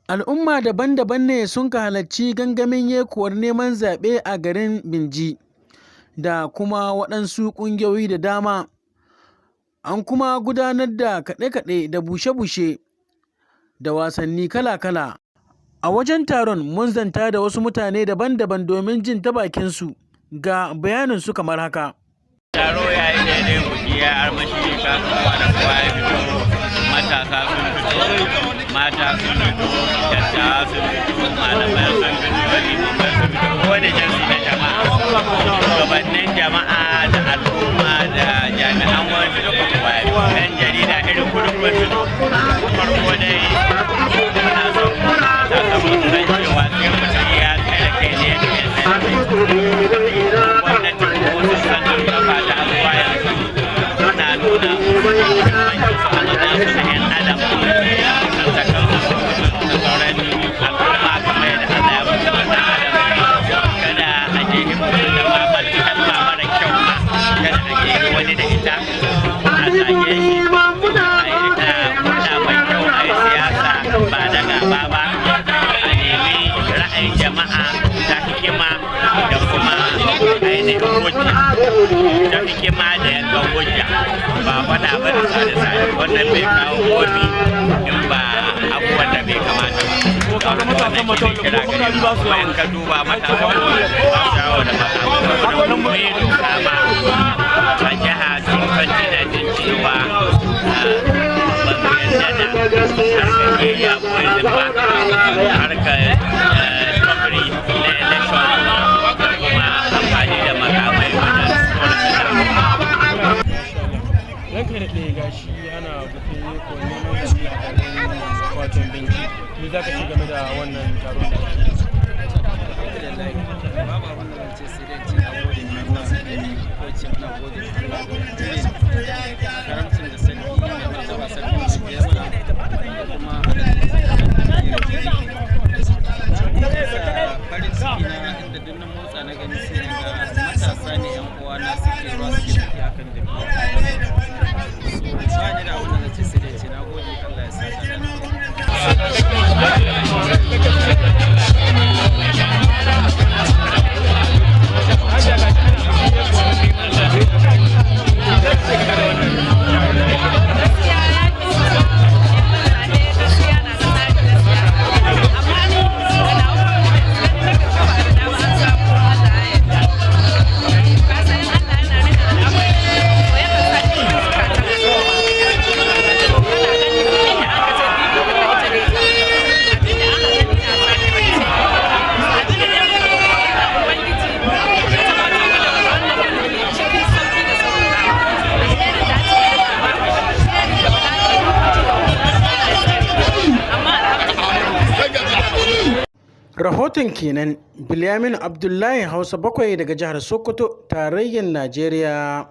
Al'umma daban-daban ne sun ka halarci gangamin yekuwar neman zaɓe a garin Binji da kuma waɗansu ƙungiyoyi da dama. An kuma gudanar da kaɗe-kaɗe da bushe-bushe da wasanni kala-kala. A wajen taron mun zanta da wasu mutane daban-daban domin jin ta bakinsu, ga bayaninsu kamar haka. Taro ya yi daidai, buki ya armashi, kasuwa da kowa ya fito, matasa sun fito, mata sun fito, dattawa sun fito, malamai sun fito, limamai sun fito, kowane jinsi na jama'a, shugabannin jama'a da al'umma da jami'an gwamnati, duka kowa ya fito, yan jarida irin gudun kun fito. Farko dai muna son matasa mu san cewa sai mutum ya tsare kai ne ya tsare gwamnati, ko su san kafa ta zuwa yanzu suna nuna muhimmancin su a matsayin su na 'yan adam, mutunta kansu, su mutunta sauran al'umma kamar yadda Allah ya mutunta ɗan adam. Kada a jehi mutum da ma kalma mara kyau ma, kada a jehi wani da ita, a zage shi. A yi hulɗa mai kyau, a yi siyasa ba da gaba ba, a nemi ra'ayin jama'a ta hikima da kuma ainihin hujja, ta hikima da yankan hujja, ba faɗa ba da sare-sare. Wannan bai kawo komi in ba abubuwan da bai kamata ba. Wannan shi ne kira gare mu. Kuma in ka duba, matasan mu ba su yawo da makamai, saboda mu yi doka ma a jiha tun 2019 cewa ba mu yarda da harkar area poison ba, harkar thuggery na election da kuma amfani da makamai wajen tsorata al'umma. Ranka daɗe, gashi ana bikin ko neman zaɓe a garin wato Binji. Me za ka ce game da wannan taron da ake yi? Alhamdulillah, babu abin da zan ce sai dai ce na gode ma Allah, ko ce muna gode ma Allah irin karamcin da sarki mai martaba sarki ya mana da kuma haɗa bisa farin ciki na. Inda duk na motsa na gani, sai na ga matasa ne yan uwana suke ruwa, suke tafiya akan jam'iyya. So ba ni da abin da zan ce sai dai ce na gode, Allah ya saka da alheri. Hajiya, gashi ana bikin yekuwar neman zaɓe a garin. Me za ki ce game da wannan taron da ake yi? Gaskiya ya fi neman zaɓe, gaskiya na da tsari gaskiya. Amma ni da nawa confidence, gani nake ko ba da dama an samu, Allah ya yarda. Ka san in Allah yana nufin al'amari, to yakan sa cikin zukatan al'umma. Kana gani duk inda aka ce PDP ta ita dai, abinda aka gani na sa ce. Abinda dai muka roƙo Allah Ubangiji ya tabbatar mana da wannan mulki cikin sauƙi da sauƙaƙawa. Alherin da a cikin Allah ba sharri da bala'i da fitina, Allah ya tsare mu. Amma alhamdulillah. Rahoton kenan, Bilyamin Abdullahi, Hausa 7, daga jihar Sokoto, tarayyar Najeriya.